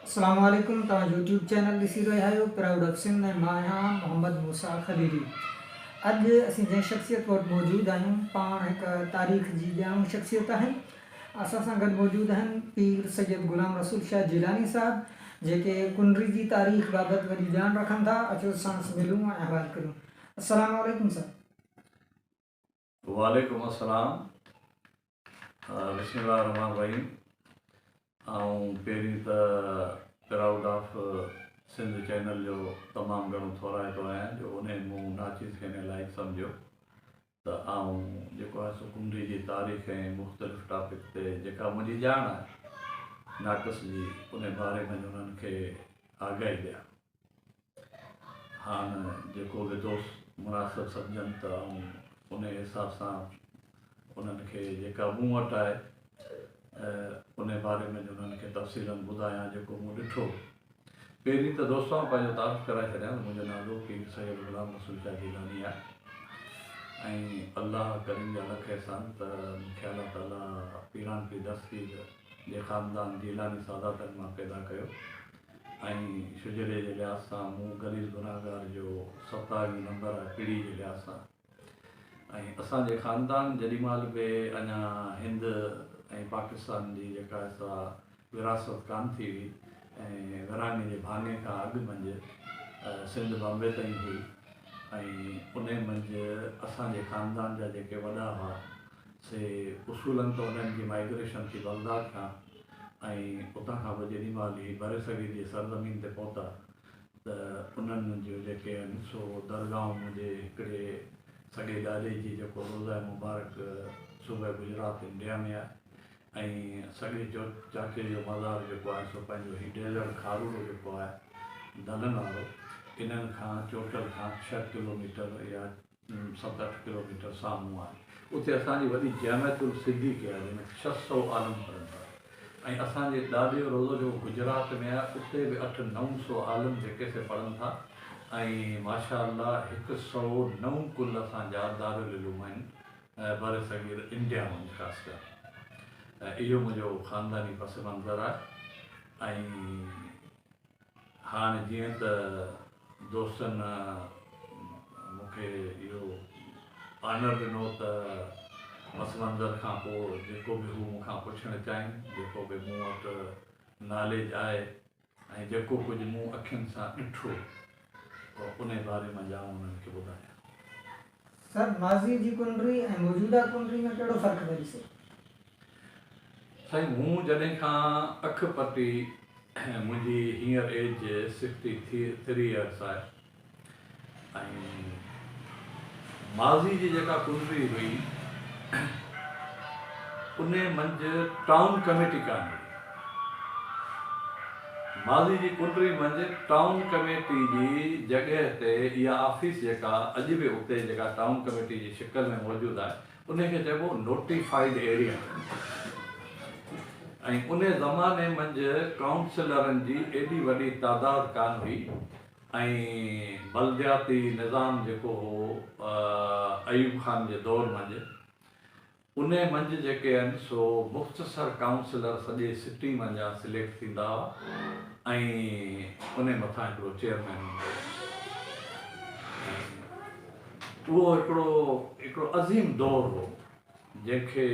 اسلام عليڪم توهان يوٽيوب چينل ڏسي رهيا آهيو پرائوڊ آف سنڌ ۽ مان آهيان محمد موسيٰ خليلي اڄ اسين جنهن شخصيت وٽ موجود آهيون پاڻ هڪ تاريخ جي ڄاڻو شخصيت آهن اسان سان گڏ موجود آهن پير سيد غلام رسول شاهه جيلاني صاحب جيڪي ڪنري جي تاريخ بابت وڏي ڄاڻ رکن ٿا اچو ساڻس ملون ۽ احوال ڪريون السلام عليڪم سر. وعليڪم السلام بسم الله الرحمن الرحيم آئون پهرين ته پرائوڊ آف سنڌ چينل جو تمام گهڻو ٿورائتو آهيان جو انهي مون ناچيز کي انهي لائق سمجهيو ته آئون جيڪو آهي سو ڪنڊي جي تاريخ ۽ مختلف ٽاپڪ تي جيڪا منهنجي ڄاڻ آهي ناقص جي انهي باري ۾ انهن کي آگاهي ڏيان. هاڻ جيڪو به دوست مناسب سمجهن ته آئون انهي حساب سان انهن کي جيڪا مون وٽ آهي انهي باري ۾ انهن کي تفصيلن ٻڌايان جيڪو مون ڏٺو. پهرين ته دوستو آئون پنهنجو تعارف ڪرائي ڇڏيان ته منهنجو نالو پير سيد غلام رسول شاهه جيلاني آهي ۽ الله ڪريم جا لک احسان ته مون کي الله تعالي پيران پير دستگير جي خاندان جيلاني ساداتن مان پيدا ڪيو. ۽ شجري جي لحاظ سان مون غليظ گنهگار جو ستاويهون نمبر آهي پيڙهي جي لحاظ سان ۽ اسان جي خاندان جيڏي مهل به اڃا هند ۽ پاڪستان جي جيڪا آهي سا ورهاست ڪانه ٿي هئي ۽ ورهاڱي جي ڀاڱي کان اڳ منجهه سنڌ بامبي تائين هئي ۽ انهي منجهه اسان جي خاندان جا جيڪي وڏا هئا سي اصولن ته انهن جي مائگريشن ٿي بغداد کان ۽ اتان کان پوء جيڏي مهل هي برصغير جي سرزمين تي پهتا ته انهن جون جيڪي آهن سو درگاهون منهنجي هڪڙي سڳي ڏاڏي جي جيڪو روضه مبارڪ صوبه گجرات انڊيا ۾ آهي ۽ سڳي چاچي جو مزار جيڪو آهي سو پنهنجو هي ڊيلڙ کاروڙو جيڪو آهي دلن وارو انهن کان چوٽل کان ڇهه ڪلوميٽر يا ست اٺ ڪلوميٽر سامهون آهي. اتي اسان جي وڏي جامعة الصديقيه آهي جنهن ۾ 600 عالم پڙهن ٿا ۽ اسان جي ڏاڏي جو روضو جيڪو گجرات ۾ آهي اتي به اٺ 900 عالم جيڪي سي پڙهن ٿا ۽ ماشاء الله هڪ سئو نو ڪل اسان جا دارالعلوم آهن برصغير انڊيا منجهه خاص ڪر اهو منهنجو خانداني پس منظر آهي ۽ هاڻ جيئن ته دوستن مون کي اهو آنر ڏنو ته پس منظر کان پوء جيڪو به هو مون کان پڇڻ چاهين، جيڪو به مون وٽ ناليج آهي ۽ جيڪو ڪجهه مون اکين سان ڏٺو انهي باري مان آئون انهن کي ٻڌايان. سر ماضي جي ڪنري ۽ موجوده ڪنري ۾ ڪهڙو فرق ٿو ڏسي؟ سائين مون جڏهن کان اک پٽي منهنجي هينئر ايج سڪسٽي ٿري ايئرس آهي ۽ ماضي جي جيڪا ڪنري هئي انهي منجهه ٽائون ڪميٽي ڪانه هئي. ماضي جي ڪنري منجهه ٽائون ڪميٽي جي جڳهه تي اها آفيس جيڪا اڄ به اتي جيڪا ٽائون ڪميٽي جي شڪل ۾ موجود آهي انهي کي چئبو نوٽيفائيڊ ايريا ۽ انهي زماني منجهه ڪائونسلرن جي ايڏي وڏي تعداد ڪانه هئي ۽ بلدياتي نظام جيڪو هو ايوب خان جي دور منجهه انهي منجهه جيڪي آهن سو مختصر ڪائونسلر سڄي سٽي منجهان سليڪٽ ٿيندا هئا ۽ انهي مٿان هڪڙو چيئرمين هوندو هو ۽ اهو هڪڙو هڪڙو عظيم دور هو جنهن کي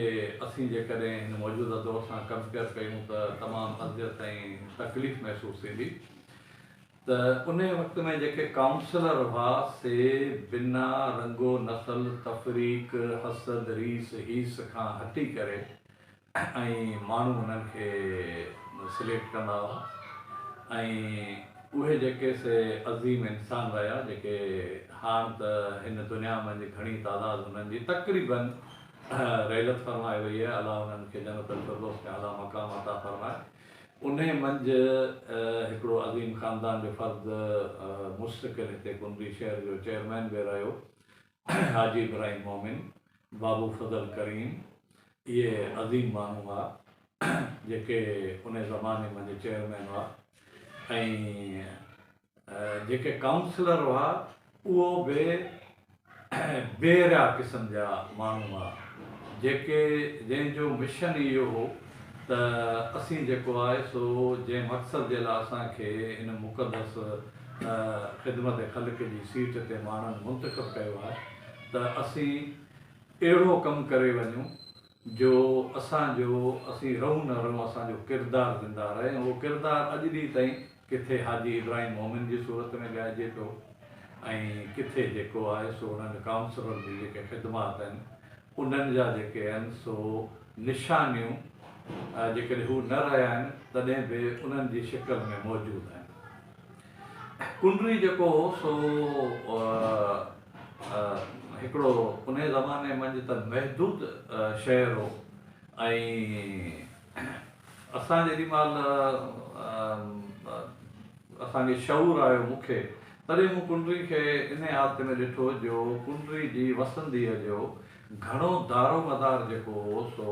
اسين جيڪڏهن هن موجوده دور سان ڪمپيئر ڪيون ته تمام اذيت ۽ تڪليف محسوس ٿيندي. ته انهي وقت ۾ جيڪي ڪائونسلر هئا سي بنا رنگ و نسل، تفريق، حسد، ريس هيس کان هٽي ڪري ۽ ماڻهو انهن کي سليڪٽ ڪندا هئا ۽ اهي جيڪي سي عظيم انسان رهيا جيڪي هاڻ ته هن دنيا منجهه گهڻي تعداد انهن جي تقريبن رحلت فرمائي وئي آهي الله انهن کي جنت الفردوس ۾ اعليٰ مقام عطا فرمائي. انهيء منجهه هڪڙو عظيم خاندان جو فرد مستقل هتي ڪنري شهر جو چيئرمين به رهيو، حاجي ابراهيم مومن، بابو فضل ڪريم، اهي عظيم ماڻهو هئا، جيڪي انهيء زماني منجهه چيئرمين هئا ۽ جيڪي ڪائونسلر هئا اهو به بي ريا قسم جا ماڻهو هئا جيڪي جنهن جو مشن اهو هو ته اسين جيڪو آهي سو جنهن مقصد جي لاء اسان کي هن مقدس خدمت خلق جي سيٽ تي ماڻهن منتخب ڪيو آهي ته اسين اهڙو ڪم ڪري وڃون جو اسان جو اسين رهون نه رهون اسان جو ڪردار زنده رهي ۽ اهو ڪردار اڄ ڏينهن تائين ڪٿي حاجي ابراهيم مومن جي صورت ۾ ڳائجي پيو ۽ ڪٿي جيڪو آهي سو انهن ڪائونسلرن جون جيڪي خدمات آهن انهن جا جيڪي آهن سو نشانيون جيڪڏهن هو نه رهيا آهن تڏهن به انهن جي شڪل ۾ موجود آهن. ڪنري جيڪو هو سو هڪڙو انهي زماني منجهه ته محدود شهر هو ۽ اسان جيڏي مهل اسان کي شعور آيو مون کي تڏهن مون ڪنري کي انهي حالت ۾ ڏٺو جو ڪنري جي وسنديء جو گهڻو دارومدار جيڪو هو سو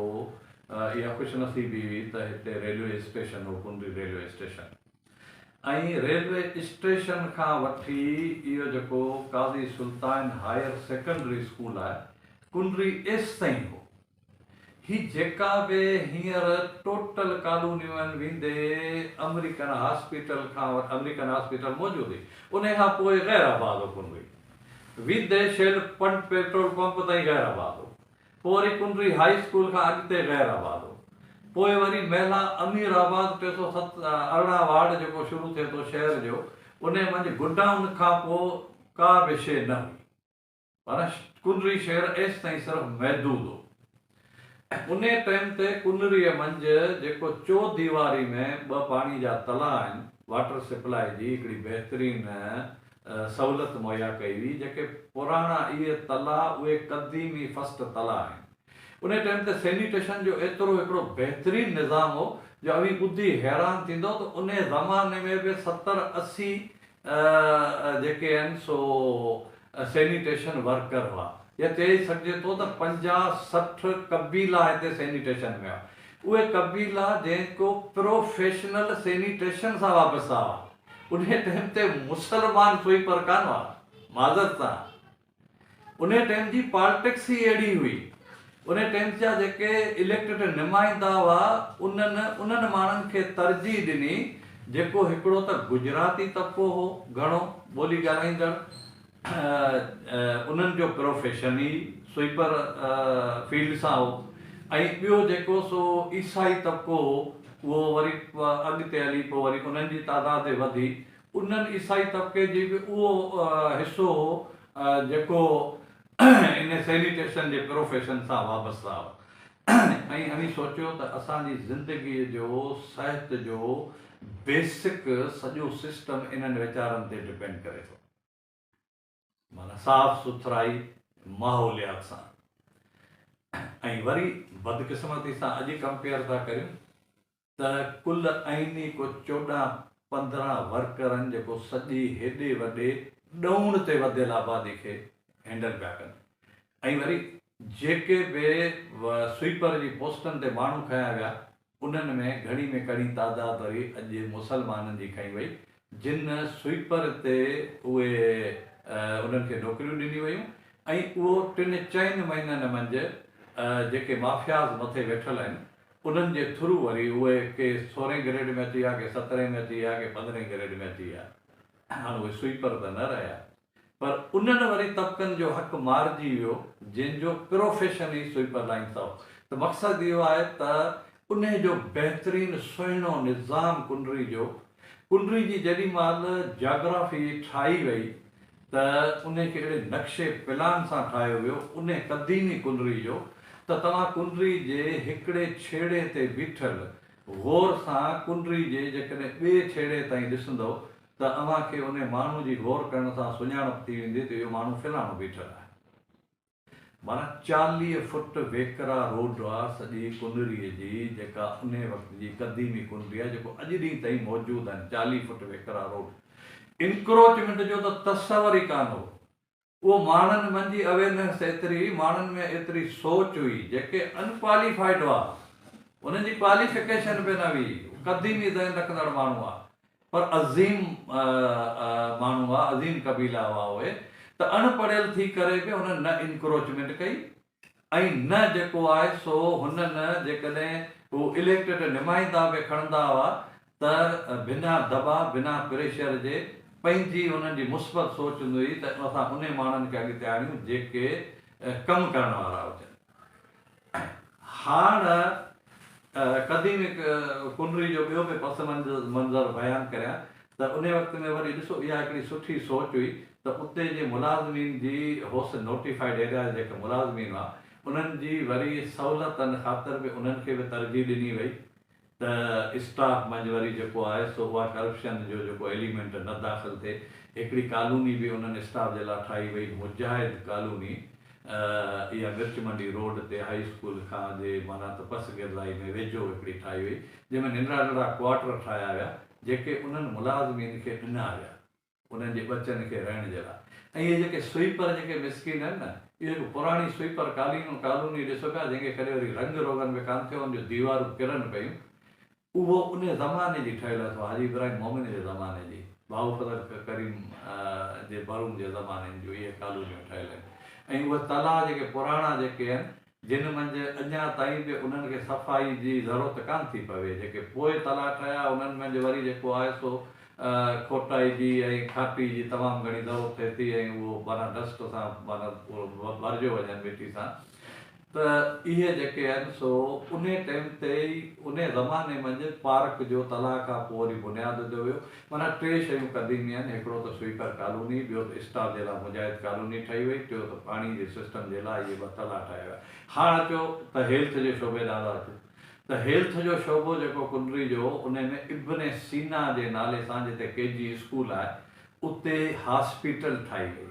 اها خوش نصيبي هئي ته هتي ريلوي اسٽيشن هو Kunri railway station ۽ railway station کان وٺي اهو جيڪو قاضي سلطان هائير سيڪنڊري اسڪول آهي ڪنري ايستائين هو. هي جيڪا به هينئر ٽوٽل ڪالونيون آهن ويندي آمريڪن هاسپيٽل کان وٺ آمريڪن هاسپيٽل موجود هئي انهي کان پوء غير آباد هو ڪنري ويندي شيل پنٽ پيٽرول پمپ تائين غير آباد هو پوء وري ڪنري هائي اسڪول کان اڳتي غير آباد هو پوء وري محلا امير آباد 307 18 وارڊ جيڪو شروع ٿئي ٿو شهر جو انهي منجهه گڊائون کان پوء ڪا به شيء نه هئي. پر ڪنري شهر ايستائين صرف محدود هو. انهيء ٽئم تي ڪنريء منجهه جيڪو چوديواري ۾ ٻه پاڻي جا تلاء آهن، واٽر سپلاء جي هڪڙي بهترين سهولت مهيا ڪئي هئي، جيڪي پراڻا اهي تلاء اهي قديمي فسٽ تلاء آهن. انهيء ٽئم تي سينيٽيشن جو ايترو هڪڙو بهترين نظام هو جو اوهين ٻڌي حيران ٿيندؤ ته انهيء زماني ۾ به ستر 80 جيڪي آهن سو سينيٽيشن ورڪر هئا يا چئي سگهجي ٿو ته 50 60 قبيلا هتي سينيٽيشن ۾ هئا اهي قبيلا جيڪو پروفيشنل سينيٽيشن سان وابسته هئا انهي ٽائيم تي مسلمان سوئيپر ڪانه هئا معذرت سان انهي ٽائيم جي پالٽڪس ئي اهڙي هئي. انهي ٽائيم جا جيڪي اليڪٽيڊ نمائندا هئا انهن انهن ماڻهن کي ترجيح ڏني جيڪو هڪڙو ته گجراتي طبقو هو گهڻو ٻولي ڳالهائيندڙ انهن جو پروفيشن ئي سوئيپر فيلڊ سان هو ۽ ٻيو جيڪو سو عيسائي طبقو هو اهو وري اڳتي هلي پوء وري انهن جي تعداد وڌي انهن عيسائي طبقي جي به اهو حصو هو جيڪو ان سينيٽيشن جي پروفيشن سان وابسته هو ۽ اوهين سوچيو ته اسان جي زندگي جو صحت جو بيسڪ سڄو سسٽم انهن ويچارن تي ڊپينڊ ڪري ٿو. معنيٰ صاف سٿرائي ماحوليات سان ۽ وري بدقسمتي سان اڄ ڪمپيئر ٿا ڪريون ته ڪل عيني ڪو 14 15 ورڪرن جيڪو سڄي هيڏي وڏي ڏهوڻ تي وڌيل آبادي کي هينڊل پيا ڪن ۽ وري جيڪي به سوئيپر جي پوسٽن تي ماڻهو کنيا ويا انهن ۾ گهڻي ۾ گهڻي تعداد وري اڄ مسلمانن جي کنئي وئي، جن سوئيپر تي اهي انهن کي نوڪريون ڏنيون ويون ۽ اهو ٽن چئن مهينن منجهه جيڪي مافياز مٿي ويٺل آهن انهن جي ٿرو وري اهي ڪي سورهين گريڊ ۾ اچي ويا ڪي سترهين ۾ اچي ويا ڪي پندرهين گريڊ ۾ اچي ويا هاڻ اهي سوئيپر ته نه رهيا. پر انهن وري طبقن جو حق مارجي ويو جن جو پروفيشن ئي سوئيپر لائين سان هو ته مقصد اهو آهي ته انهي جو بهترين سهڻو نظام ڪنري جو ڪنري جي جيڏي مهل جاگرافي ٺاهي وئي ته انهي کي اهڙي نقشي پلان سان ٺاهيو ويو انهي قديمي ڪنري جو ته توهان ڪنري جي هڪڙي ڇيڙي تي بيٺل غور سان ڪنري جي جيڪڏهن ٻئي ڇيڙي تائين ڏسندؤ ته اوهان کي انهي ماڻهو جي غور ڪرڻ سان سڃاڻپ ٿي ويندي ته اهو ماڻهو فلاڻو بيٺل آهي. معنيٰ 40 فٽ ويڪرا روڊ آ سڄي ڪنريء جي جيڪا انهي وقت جي قديمي ڪنري آ جيڪو اڄ ڏينهن تائين موجود آهن 40 فٽ ويڪرا روڊ. انڪروچمينٽ جو ته تصور ئي ڪانه هو. اهو ماڻهن منجهه اويرنيس ايتري هئي، ماڻهن ۾ ايتري سوچ هئي، جيڪي ان ڪواليفائيڊ هئا، انهن جي ڪواليفڪيشن به نه هئي، قديمي ذهن رکندڙ ماڻهو هئا، پر عظيم ماڻهو هئا، عظيم قبيلا هئا اهي، ته اڻ پڙهيل ٿي ڪري به انهن نه انڪروچمينٽ ڪئي ۽ نه جيڪو آهي سو هنن جيڪڏهن هو اليڪٽيڊ نمائندا به کڻندا هئا ته بنا دٻاء بنا پريشر جي پنهنجي انهن جي مثبت سوچ هوندي هئي ته اسان انهي ماڻهن کي اڳتي آڻيون جيڪي ڪم ڪرڻ وارا هجن. هاڻ قديم ڪنري جو ٻيو به پس منظر بيان ڪريان ته انهي وقت ۾ وري ڏسو اها هڪڙي سٺي سوچ هئي ته اتي جي ملازمين جي هوس نوٽيفائيڊ ايريا جا جيڪي ملازمين هئا انهن جي وري سهولتن خاطر به انهن کي به ترجيح ڏني وئي ته اسٽاف منجهه وري جيڪو آهي سو اها ڪرپشن جو جيڪو ايليمينٽ نه داخل ٿئي. هڪڙي ڪالوني به انهن اسٽاف جي لاء ٺاهي وئي مجاهد ڪالوني اها مرچ منڊي روڊ تي هائي اسڪول کان جي معنيٰ ته پس گردائي ۾ ويجهو هڪڙي ٺاهي وئي جنهن ۾ ننڍڙا ننڍڙا ڪوارٽر ٺاهيا ويا جيڪي انهن ملازمين کي ڏنا ويا. انهن جي ٻچن کي رهڻ جي لاء ۽ اهي جيڪي سوئيپر جيڪي مسڪين آهن نه اهو هڪ پراڻي سوئيپر ڪالينو ڪالوني ڏسو پيا جنهن کي ڪڏهن وري رنگ روغن به ڪانه ٿيو ان جون ديوارون ڪرن پيون اهو انهي زماني جي ٺهيل اٿو حاجي ابراهيم مومن جي زماني جي ڀائو فضل ڪريم جي مرحوم جي زماني جون اهي ڪالونيون ٺهيل آهن ۽ اهي تلاء جيڪي پراڻا جيڪي آهن جن منجهه اڃا تائين به انهن کي صفائي جي ضرورت ڪانه ٿي پوي. جيڪي پوء تلاء ٺهيا، انهن منجهه وري جيڪو آهي سو کوٽائي جي ۽ کاٽي جي تمام گهڻي ضرورت ٿئي ٿي ۽ اهو معنيٰ ڊسٽ سان معنيٰ پورو ڀرجيو وڃن مٽي سان ته اهي جيڪي آهن سو انهي ٽيم تي ئي انهي زماني منجهه پارڪ جو تلاء کان پوء وري بنياد وڌو ويو. معنيٰ ٽي شيون قديمي آهن، هڪڙو ته سوئيپر ڪالوني، ٻيو ته اسٽاف جي لاء مجاهد ڪالوني ٺهي وئي، ٽيو ته پاڻي جي سسٽم جي لاء اهي ٻه تلاء ٺاهيا ويا. هاڻ اچو ته هيلٿ جي شعبي ڏانهن ٿا اچون ته هيلٿ جو شعبو جيڪو ڪنري جو هو انهي ۾ ابن سينا جي نالي سان جتي ڪي جي اسڪول آهي اتي هاسپيٽل ٺاهي وئي.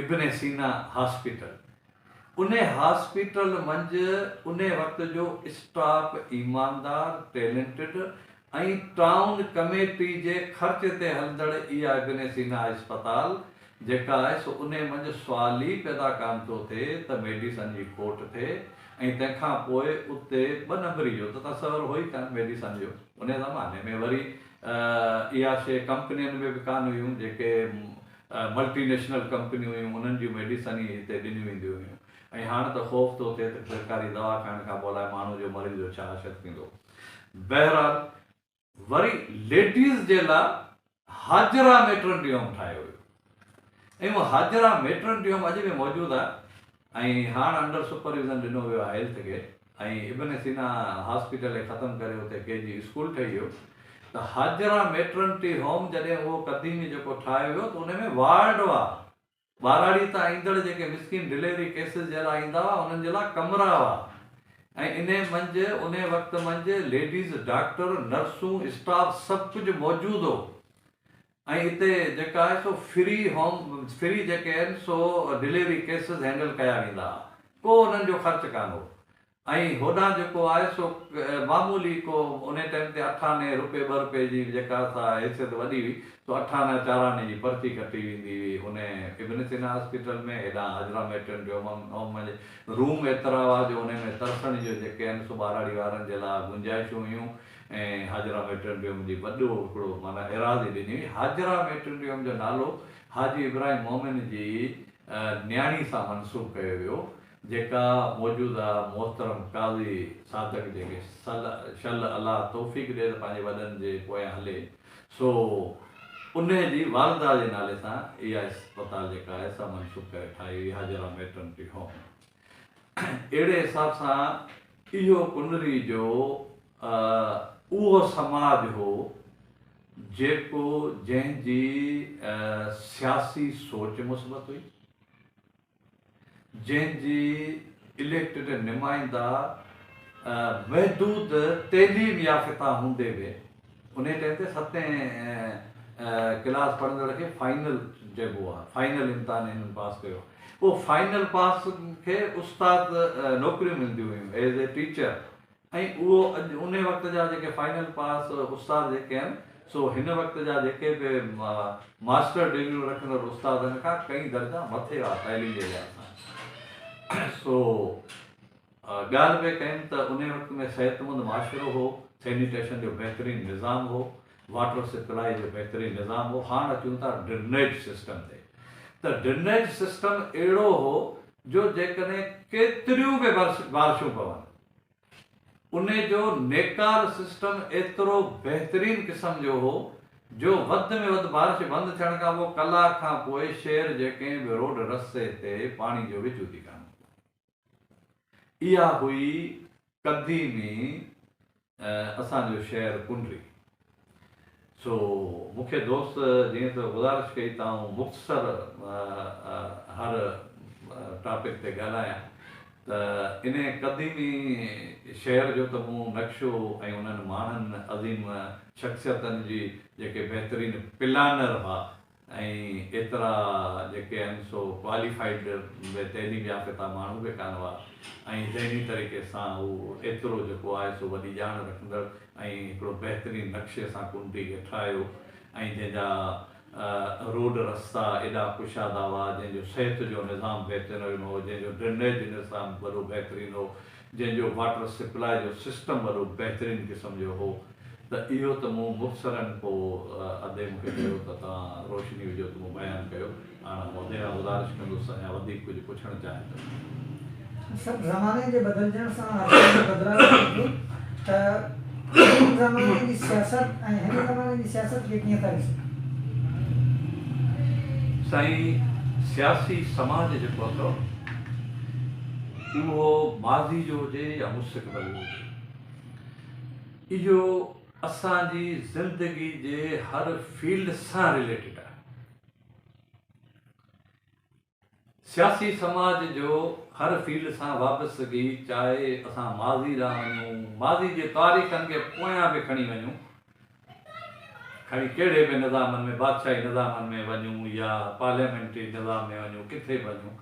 ابن سينا هاسپيٽل، انهي هاسپيٽل منجهه انهي وقت جو اسٽاف ايماندار، ٽيلنٽڊ ۽ ٽائون ڪميٽي جي خرچ تي هلندڙ اها ابن سينا اسپتال جيڪا آهي سو انهي منجهه سوال ئي پيدا ڪانه ٿو ٿئي ته ميڊيسن جي کوٽ ٿئي ۽ تنهن کان پوء اتي ٻه نمبري جو ته تصور هو ئي ڪانه ميڊيسن جو انهي زماني ۾ وري اها شيء ڪمپنين ۾ به ڪانه هيون جيڪي ملٽي نيشنل ڪمپنيون هيون انهن جون ميڊيسن ئي هتي ڏنيون وينديون هيون ۽ هاڻ ته خوف ٿو ٿئي ته سرڪاري دوا کائڻ کان پوء الائي ماڻهو جو مريض جو ڇا حشر ٿيندو. بهرحال وري ليڊيز جي لاء حاجره ميٽرنٽي هوم ٺاهيو ويو ۽ اهو حاجره ميٽرنٽي هوم اڄ به موجود آهي ۽ هاڻ انڊر سپرويزن ڏنو ويو آهي هيلٿ کي ۽ ابن سينا هاسپيٽل کي ختم ڪري اتي ڪي جي اسڪول ٺهي ويو ته حاجره ميٽرنٽي هوم جڏهن اهو قديمي جيڪو ٺاهيو ويو ته ان ۾ وارڊ هئا ٻهراڙي تان ايندڙ جيڪي مسڪين ڊليوري ڪيسز جي لاء ايندا هئا انهن جي لاء ڪمرا هئا ۽ انهي منجهه انهي وقت منجهه ليڊيز ڊاڪٽر نرسون اسٽاف سڀ ڪجهه موجود هو ۽ اتي جيڪا آهي سو فري هوم فري جيڪي آهن سو ڊليوري ڪيسز هينڊل ڪيا ويندا ها ڪو انهن جو خرچ ڪانه هو ۽ هوڏانهن جيڪو آهي سو معمولي ڪو انهي ٽائيم تي اٺ آني رپئي ٻه رپئي جي جيڪا سا حيثيت وڏي هئي سو اٺ آنا چار آني جي پرچي ڪٽي ويندي هئي انهي ابن سينا هاسپيٽل ۾ هيڏانهن حاجره ميٽرنٽي هوم هوم ۾ روم ايترا هئا جو انهي ۾ ترسڻ جو جيڪي آهن سو ٻهراڙي وارن جي لاء گنجائشون هيون ۽ حاجره ميٽرنٽي هوم جي وڏو هڪڙو معنيٰ ايراضي ڏني هئي. حاجره ميٽرنٽي هوم جو نالو حاجي ابراهيم مومن جي نياڻي سان منسوب ڪيو ويو، جيڪا موجوده محترم قاضي صادق جيڪي شل الله توفيق ڏي ته پنهنجي وڏن جي پويان هلي، سو انهي جي والده جي نالي سان اها اسپتال جيڪا آهي سا منسوب ڪري ٺاهي وئي حاجره ميٽرنٽي هوم. اهڙي حساب سان اهو ڪنري جو اهو سماج هو جيڪو جنهن جي سياسي سوچ مثبت هئي، جنهن جي اليڪٽيڊ نمائندا محدود تعليم يافته هوندي به انهي ٽائيم تي ستين ڪلاس پڙهندڙ کي فائنل چئبو آهي، فائنل امتحان هنن پاس ڪيو آهي، اهو فائنل پاس کي استاد نوڪريون ملنديون هيون ايز اي ٽيچر ۽ اهو اڄ انهي وقت جا جيڪي فائنل پاس استاد جيڪي آهن سو هن وقت جا جيڪي به ماسٽر ڊگريون رکندڙ استادن کان ڪئين درجا مٿي هئا تعليم جي لحاظ سان. سو ڳالهه پئي ڪيم ته انهي وقت ۾ صحتمند معاشرو هو، سينيٽيشن جو بهترين نظام هو، واٽر سپلائي جو بهترين نظام هو، هاڻ اچون ٿا ڊرنيج سسٽم تي ته ڊرنيج سسٽم اهڙو هو جو جيڪڏهن ڪيتريون به بارشون پون. انهي جو نيڪال سسٽم ايترو بهترين قسم جو هو جو وڌ ۾ وڌ بارش بند ٿيڻ کان پوء ڪلاڪ کان پوء شهر جي ڪنهن به روڊ رستي تي پاڻي جو وجود ئي ڪانه هوندو هو. اها هئي قديمي اسان جو شهر ڪنري. سو مون کي دوست جيئن ته گذارش ڪئي ته آئون مختصر هر ٽاپڪ تي ڳالهايان ته انهي قديمي شهر جو ته مون نقشو ۽ انهن ماڻهن عظيم شخصيتن جي جيڪي بهترين پلانر هئا ۽ ايترا جيڪي آهن سو ڪواليفائيڊ به تعليم يافته ماڻهو به ڪانه هئا ۽ ذهني طريقي سان هو ايترو جيڪو آهي سو وڏي ڄاڻ رکندڙ ۽ هڪڙو بهترين نقشي سان ڪنڊي کي ٺاهيو ۽ جنهن جا روڊ رستا ايڏا ڪشادا هئا جنهن جو صحت جو نظام بهترين هو جنهن جو ڊرينيج نظام وڏو بهترين هو جنهن جو واٽر سپلاء جو سسٽم وڏو بهترين قسم جو هو ته اهو ته مون مختصراً پوء ادي مون کي چيو ته توهان روشني وجهو ته مون بيان ڪيو. هاڻ آئون ادي کان گذارش ڪندس اڃا وڌيڪ ڪجهه پڇڻ چاهي ته. سر زماني جي بدلجڻ سان هر شيء ۾ بدلاء اچي ٿو ته ان زماني جي سياست ۽ هن زماني جي سياست کي ڪيئن ٿا ڏسو؟ سائين سياسي سماج جيڪو اٿو اهو ماضي جو هجي يا مستقبل جو هجي اهو اسان جي زندگي جي هر فيلڊ سان رليٽيڊ آهي. سياسي سماج جو هر فيلڊ سان وابستگي چاهي اسان ماضي ڏانهن وڃون، ماضي جي تاريخن کي پويان به کڻي وڃون، کڻي ڪهڙي به نظامن ۾ بادشاهي نظامن ۾ وڃون يا پارليامينٽري نظام ۾ وڃون ڪٿي به وڃون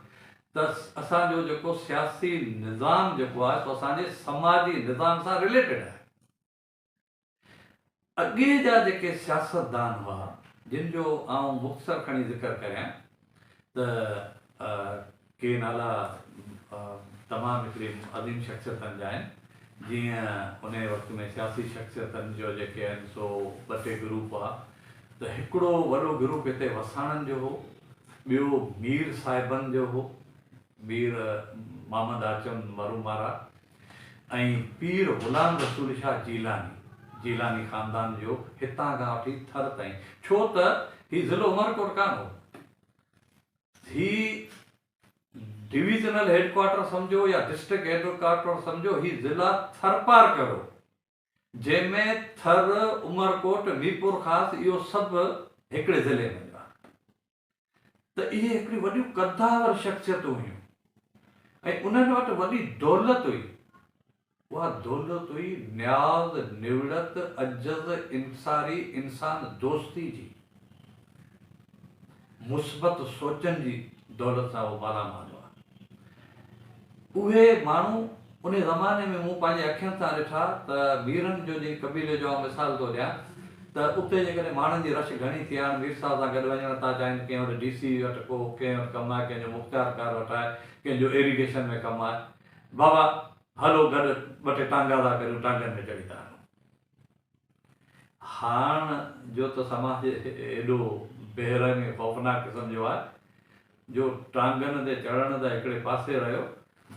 ته اسان جو جيڪو سياسي نظام جيڪو آهي سو اسان جي سماجي نظام سان رليٽيڊ آهي. اڳي جا جيڪي سياستدان هئا جن جو آئون مختصر کڻي ذڪر ڪريان ته ڪي نالا تمام هڪڙي عظيم شخصيتن جا آهن جيئن انهي وقت ۾ سياسي شخصيتن جو جيڪي آهن سو ٻه ٽي گروپ هئا ته هڪڙو وڏو گروپ هتي وساڻن جو هو ٻيو مير صاحبن جو هو مير محمد آچم مرحوم وارا ۽ پير غلام رسول شاهه جيلاني، جيلاني خاندان جو هتان کان وٺي ٿر تائين، ڇو ته هي ضلعو عمرڪوٽ ڪانه هو، هي ڊويزنل هيڊ ڪوارٽر سمجهو يا ڊسٽرڪٽ هيڊ ڪوارٽر سمجهو، هي ضلع ٿرپارڪر هو، جنهن ۾ ٿر، عمرڪوٽ، ميرپورخاص اهو سڀ هڪڙي ضلعي ۾ هئا. ته اهي هڪڙيون وڏيون قدآور شخصيتون هيون ۽ انهن وٽ وڏي دولت هئي. اها دولت هئي نياز، نوڙت، عجز، انڪساري، انسان دوستي جي، مثبت سوچن جي دولت سان اهي مالا مال هئا. اهي ماڻهو انهي زماني ۾ مون پنهنجي اکين سان ڏٺا ته ميرن جو جنهن قبيلي جو آئون مثال ٿو ڏيان ته اتي جيڪڏهن ماڻهن جي رش گهڻي ٿي هاڻ مير صاحب سان گڏ وڃڻ ٿا چاهين ڪنهن وٽ ڊي سي وٽ ڪو ڪنهن وٽ ڪم آهي ڪنهن جو مختيارڪار وٽ آهي ڪنهن جو ايريگيشن ۾ ڪم آهي بابا هلو گڏ ٻه ٽي ٽانگا ٿا ڪريون ٽانگن ۾ چڙهي ٿا هلون. هاڻ جو ته سماج ايڏو بيرحم ۽ خوفناڪ قسم جو آهي جو ٽانگن تي چڙهڻ ته هڪڙي پاسي رهيو،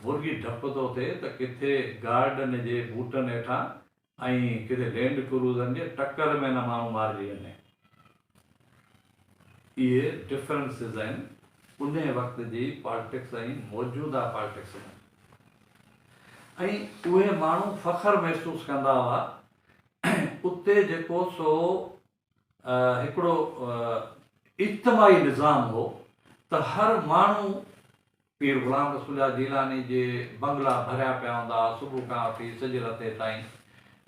مرڳي ڊپ ٿو ٿئي ته ڪٿي گارڊن جي بوٽن هيٺان ۽ ڪٿي لينڊ ڪروزن جي ٽڪر ۾ نه ماڻهو مارجي وڃي. اهي ڊفرنسز آهن انهي وقت جي پالٽڪس ۽ موجوده پالٽڪس ۾. ۽ اهي ماڻهو فخر محسوس ڪندا هئا اتي جيڪو سو هڪڙو اجتماعي نظام هو ته هر ماڻهو پير غلام رسول الله جيلاني جي بنگلا ڀريا پيا هوندا هئا صبح کان وٺي سج لٿي تائين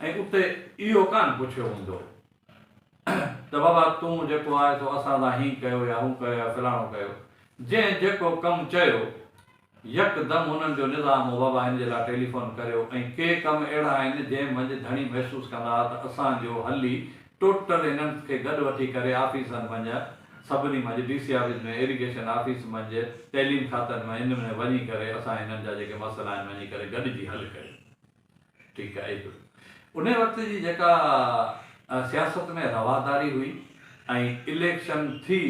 ۽ اتي اهو ڪانه پڇيو ويندو هو ته بابا تون جيڪو آهي سو اسان سان هين ڪيو يا هون ڪيو يا فلاڻو ڪيو جنهن جيڪو ڪم چيو يڪدم انهن جو نظام هو بابا هن جي لاء ٽيليفون ڪريو ۽ ڪي ڪم اهڙا آهن جنهن منجهه ڌڻي محسوس ڪندا ها ته اسان جو هلي ٽوٽل هنن کي گڏ وٺي ڪري آفيسن منجهه سڀني منجهه D C office ۾ irrigation office منجهه تعليم کاتن ۾ ان ۾ وڃي ڪري اسان هنن جا جيڪي مسئلا آهن وڃي ڪري گڏجي حل ڪريو. ٺيڪ آهي ايترو انهي وقت جي جيڪا سياست ۾ رواداري هئي ۽ اليڪشن ٿي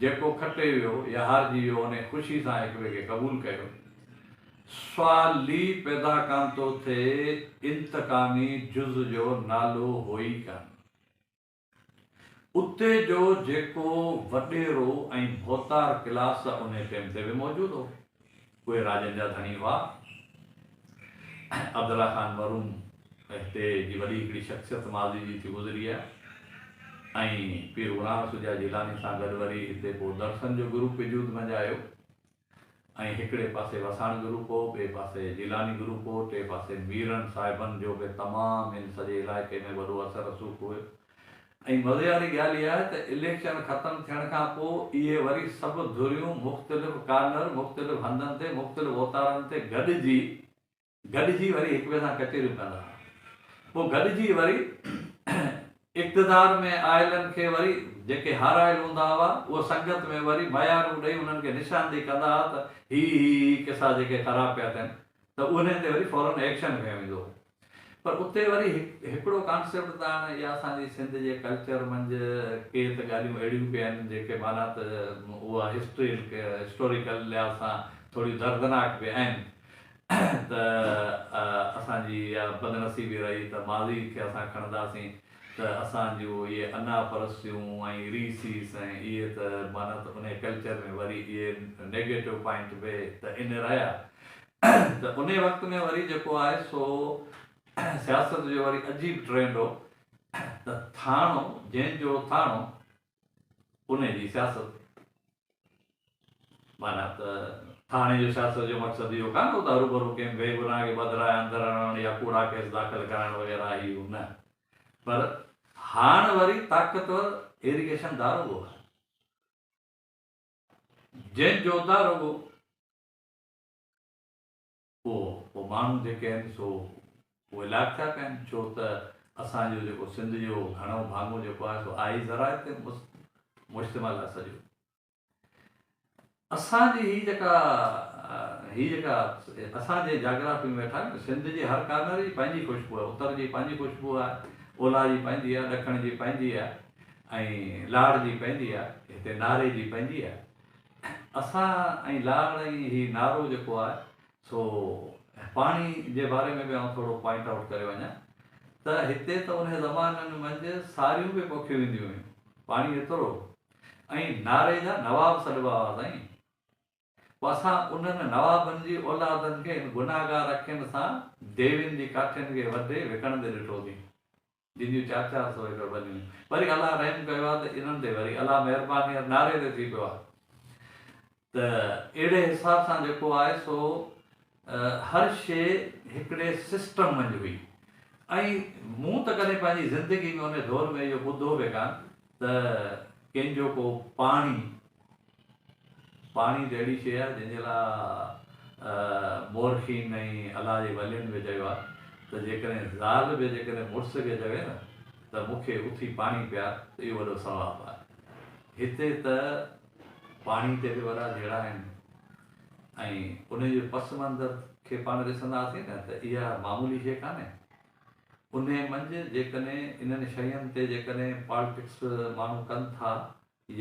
جيڪو کٽي ويو يا هارجي ويو انهي خوشي سان هڪ ٻئي کي قبول ڪيو. سوال ئي پيدا ڪانه ٿو ٿئي، انتقامي جز جو نالو هو ئي ڪانه. اتي جو جيڪو وڏيرو ۽ ڀوتار ڪلاس انهي ٽيم تي به موجود هو، اهي راڄن جا ڌڻي هئا. عبدالله خان مرحوم هتي جي وڏي هڪڙي شخصيت ماضي جي ٿي گذري آهي ۽ پير غلام رسول جا جيلاني سان گڏ وري هتي پوء درسن جو گروپ وجود منجهه آيو. ۽ هڪڙي پاسي وساڻ گروپ هو، ٻئي پاسي جيلاني گروپ هو، ٽئين پاسي ميرن صاحبن جو به تمام هن سڄي علائقي ۾ وڏو اثر رسوخ هيو ۽ مزي واري ڳالهه اها آهي ته اليڪشن ختم ٿيڻ کان پوء اهي وري سڀ ڌريون مختلف ڪارنر، مختلف هنڌن تي، مختلف اوتارن تي گڏجي گڏجي وري هڪ ٻئي سان ڪچهريون ڪندا ها. پوء گڏجي وري اقتدار ۾ آيلن کي وري جيڪي هارايل هوندا هئا، اهو سنگت ۾ وري ميارون ڏئي انهن کي نشاندهي ڪندا ها ته هي هي هي قصا جيڪي خراب پيا ٿين ته انهن تي وري فورن ايڪشن کنيو ويندو هو. پر اتي وري هڪڙو ڪانسيپٽ ته هاڻ اها اسان جي سنڌ جي ڪلچر منجهه ڪي ته ڳالهيون اهڙيون به آهن جيڪي معنيٰ ته اها هسٽري هسٽوريڪل لحاظ سان ٿوريون دردناڪ به آهن ته اسان جي اها بدنصيبي رهي ته ماضي کي اسان کڻنداسين ته اسان جون اهي انا پرستيون ۽ ريسيس ۽ اهي ته معنيٰ ته انهي ڪلچر ۾ وري اهي نيگيٽو پوائنٽ به ته ان رهيا ته انهي وقت ۾ وري جيڪو آهي سو سياست جو وري عجيب ٽرينڊ هو ته ٿاڻو جنهن جو ٿاڻو انهي جي سياست. معنيٰ ته ٿاڻي جو سياست جو مقصد اهو ڪانه هو ته هروڀرو ڪنهن بي گناهه کي ٻڌرائي اندر هڻڻ يا ڪوڙا ڪيس داخل ڪرائڻ وغيره هي هو نه پر هاڻ وري طاقتور ايريگيشن داروغو آهي جنهن جو داروغو اهو پوء ماڻهو جيڪي آهن سو اهي لاڪ ٿيا پيا آهن ڇو ته اسان جو جيڪو سنڌ جو گهڻو ڀاڱو جيڪو آهي سو آهي زراعت تي مشتمل آهي سڄو اسان جي هي جيڪا هي جيڪا اسان جي جاگرافي ۾ ويٺا آهيون سنڌ جي هر ڪارنر جي پنهنجي خوشبو آهي اتر جي پنهنجي خوشبو آهي اولهه جي پنهنجي آهي ڏکڻ جي پنهنجي آهي ۽ لاڙ جي پنهنجي آهي هتي ناري جي پنهنجي آهي اسان ۽ لاڙ ۽ هي نارو جيڪو آهي سو پاڻي جي باري ۾ به آئون ٿورو پوائنٽ آئوٽ ڪري وڃان ته هتي ته انهي زمانن منجهه ساريون به پوکيون وينديون هيون پاڻي ايترو هو ۽ ناري جا نواب سڏبا هئا سائين پوء اسان انهن نوابن جي اولادن کي هن گناهگار اکين سان ديوين جي ڪاٺين کي وڍي وڪڻندي ڏٺوسين. جن جون چار چار سو ايڪڙ ٻنيون هيون. وري الله رحم ڪيو آهي ته انهن تي وري الله مهرباني هر نعري تي ٿي پيو آهي ته اهڙي حساب سان جيڪو آهي سو هر شيء هڪڙي سسٽم منجهه هئي ۽ مون ته ڪڏهن پنهنجي زندگي ۾ ان دور ۾ اهو ٻڌو به ڪانه ته ڪنهن جو ڪو پاڻي پاڻي ته اهڙي شيء آهي جنهن جي لاء مورخين ۽ الله جي ولين به چيو آهي ته جيڪڏهن زال به جيڪڏهن مڙس کي چوي نه ته مون کي اٿي پاڻي پيار ته اهو وڏو ثواب آهي. هتي ته پاڻي تي به وڏا جهيڙا آهن ۽ ان جي پس منظر کي پاڻ ڏسنداسين نه ته اها معمولي شيء ڪانهي. انهي منجهه جيڪڏهن انهن شين تي جيڪڏهن پالٽڪس ماڻهو ڪن ٿا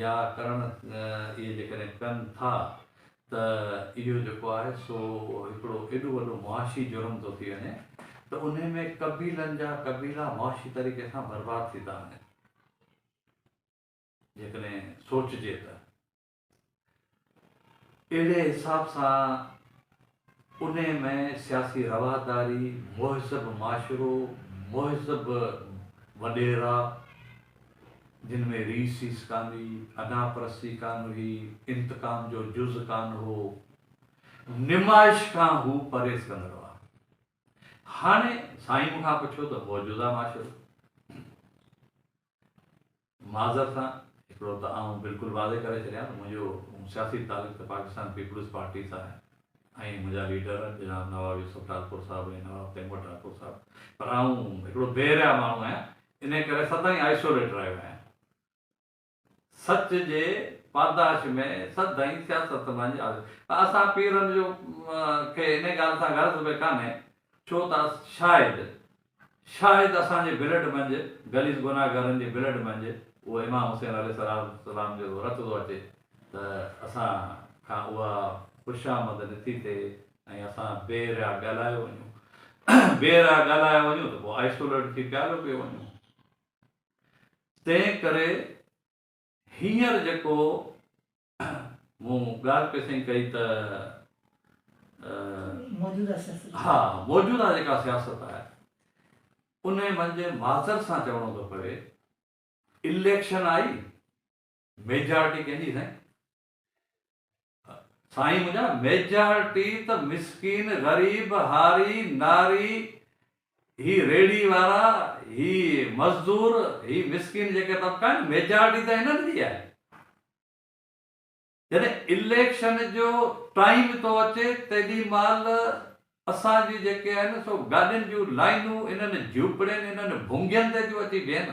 يا ڪرڻ اهي جيڪڏهن ڪن ٿا ته اهو جيڪو آهي سو هڪڙو ايڏو وڏو معاشي جرم ٿو ٿي وڃي ته انهي ۾ قبيلن جا قبيلا معاشي طريقي سان برباد ٿي ٿا وڃن جيڪڏهن سوچجي ته. اهڙي حساب سان انهي ۾ سياسي رواداري، مهذب معاشرو، مهذب وڏيرا، جن ۾ ريس سيس ڪانه هئي، انا پرستي ڪانه هئي، انتقام جو جز ڪانه هو، نمائش کان هو پرهيز ڪندڙ هئا. هاڻي سائين مون کان پڇيو ته موجوده معاشرو؟ معذرت سان هڪڙو ته آئون بلڪل واضح ڪري ڇڏيان ته منهنجو سياسي تعلق ته پاڪستان پيپلز پارٽي سان آهي ۽ منهنجا ليڊر جناب نواب يوسف ٽالپر صاحب ۽ نواب تيمور ٽالپر صاحب پر آئون هڪڙو بي ريا ماڻهو آهيان انهي ڪري سدائين آئسوليٽ رهيو آهيان سچ جي پاداش ۾ سدائين سياست منجهه پر اسان پيرن جو کي انهي ڳالهه سان غرض به ڪانهي ڇو ته شايد شايد اسان جي بلڊ منجهه، غليظ گناهگارن جي بلڊ منجهه اهو امام حسين عليه السلام جو رت ٿو اچي ته اسان کان اها خوشامد نٿي ٿئي. ۽ اسان بي ريا ڳالهايو وڃون. بي ريا ڳالهايو وڃون ته پوء آئسوليٽ ٿي پيالو پيو وڃون. تنهن ڪري هينئر جيڪو مون ڳالهه پئي سائين ڪئي ته موجوده سياست ها موجوده جيڪا سياست آهي انهي منجهه معذر سان چوڻو ٿو پوي اليڪشن آئي ميجارٽي ڪنهن جي سائين سائين منهنجا ميجارٽي ته مسڪين غريب هاري ناري هي ريڙهي وارا هي مزدور هي مسڪين جيڪي طبقا آهن ميجارٽي ته هنن جي آهي جڏهن اليڪشن جو ٽائيم ٿو اچي تيڏي مهل اسان جي جيڪي آهن سو گاڏين جون لائنون انهن جهوپڙين انهن ڀونگين تي ٿيون اچي بيهن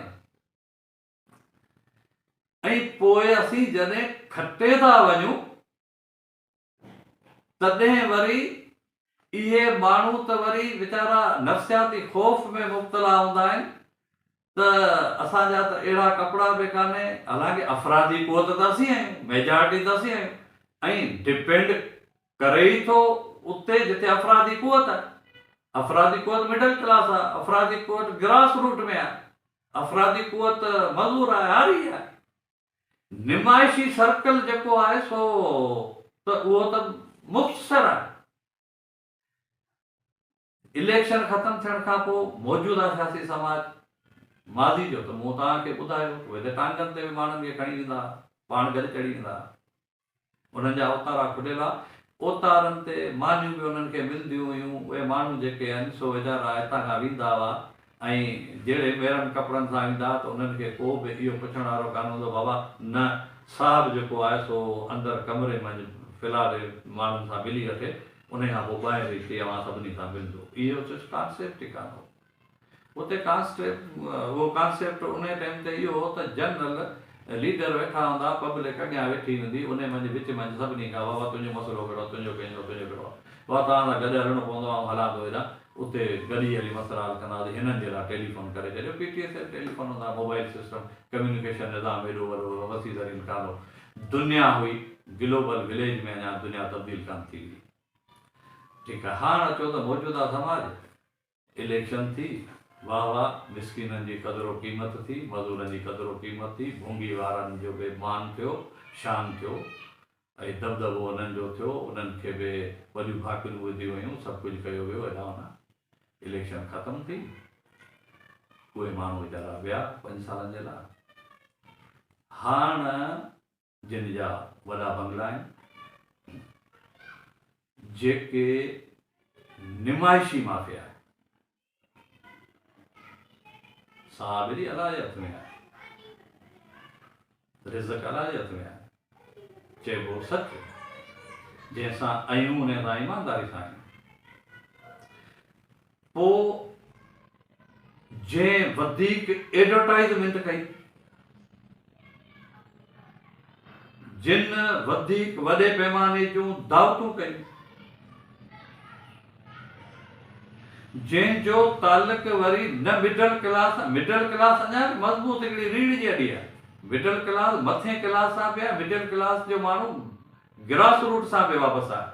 ۽ پوء اسين جڏهن کٽي ٿا وڃون تڏهن وري اهي ماڻهو ته وري ويچارا نفسياتي خوف ۾ مبتلا هوندا آهن ته اسان جا ته اهڙا ڪپڙا به ڪانهي حالانڪه افرادي قوت ته اسين آهيون ميجارٽي ته اسين آهيون ۽ ڊپينڊ ڪري ئي ٿو اتي جتي افرادي قوت آهي افرادي قوت مڊل ڪلاس آهي افرادي قوت گراس روٽ ۾ آهي افرادي قوت مزور آهي، هاري آهي. نمائشي سرڪل جيڪو آهي سو ته اهو ته مختصر آهي. اليڪشن ختم ٿيڻ کان پوء موجوده سياسي سماج ماضي جو ته مون توهان کي ٻڌايو، اهي ته ٽانگن تي به ماڻهن کي کڻي ويندا ها، پاڻ گڏ چڙهي ويندا ها. انهن جا اوتارا کليل ها. اوتارن تي مانيون به انهن کي ملنديون هيون. اهي ماڻهو جيڪي آهن سو ويچارا هتان کان ويندا هئا ۽ جهڙي ميرن ڪپڙن سان ويندا ها ته انهن کي ڪو به اهو پڇڻ وارو ڪانه هوندو بابا نه صاحب جيڪو آهي سو اندر ڪمري منجهه فلاڻي ماڻهن سان ملي وٺي انهي کان پوء ٻاهر اچي اوهان سڀني سان ملندو. اهو ڪانسيپٽ ئي ڪانه هو. اتي ڪانسٽيپ اهو ڪانسيپٽ انهي ٽائيم تي اهو هو ته جنرل ليڊر ويٺا هوندا پبلڪ اڳيان ويٺي هوندي انهي منجهه وچ منجهه سڀني کان بابا تنهنجو مسئلو ڪهڙو آهي تنهنجو ڪنهن جو تنهنجو ڪهڙو آهي بابا توهان سان گڏ هلڻو پوندو آئون هلان ٿو هيڏانهن اتي گڏجي هلي مسئلا حل ڪنداسين هنن جي لاء ٽيليفون ڪري ڇڏيو P T S L telephone هوندا موبائل سسٽم ڪميونيڪيشن نظام ايڏو وڏو وسيع ترين ڪانه هو دنيا هئي گلوبل وليج ۾ اڃا دنيا تبديل ڪانه ٿي هئي ٺيڪ آهي هاڻ اچو ته موجوده سماج اليڪشن ٿي، واهه واهه، مسڪينن جي قدر و قيمت ٿي، مزورن جي قدر و قيمت ٿي، ڀونگي وارن جو به مان ٿيو، شان ٿيو ۽ دٻدٻو انهن جو ٿيو، انهن کي به وڏيون ڀاڪريون وڌيون ويون، سڀ ڪجهه ڪيو ويو، هيڏانهن هوڏانهن اليڪشن ختم ٿي، اهي ماڻهو ويچارا ويا پنج سالن جي لاء، هاڻ جن جا وڏا بنگلا آهن، جيڪي نمائشي مافيا آهي، سا به الله جي هٿ ۾ آهي، رزق الله جي هٿ ۾ آهي، چئبو سچ، جنهن سان آهيون ان سان ايمانداري سان آهيون. پوء جنهن وڌيڪ ايڊورٽائيزمينٽ ڪئي، جن وڌيڪ وڏي پيماني جون دعوتون ڪيون، جنهن جو تعلق وري نه مڊل ڪلاس سان، مڊل ڪلاس اڃا به مضبوط هڪڙي ريڙهه جي هڏي آهي، مڊل ڪلاس مٿين ڪلاس سان به آهي، مڊل ڪلاس جو ماڻهو گراس روٽ سان به وابسته آهي،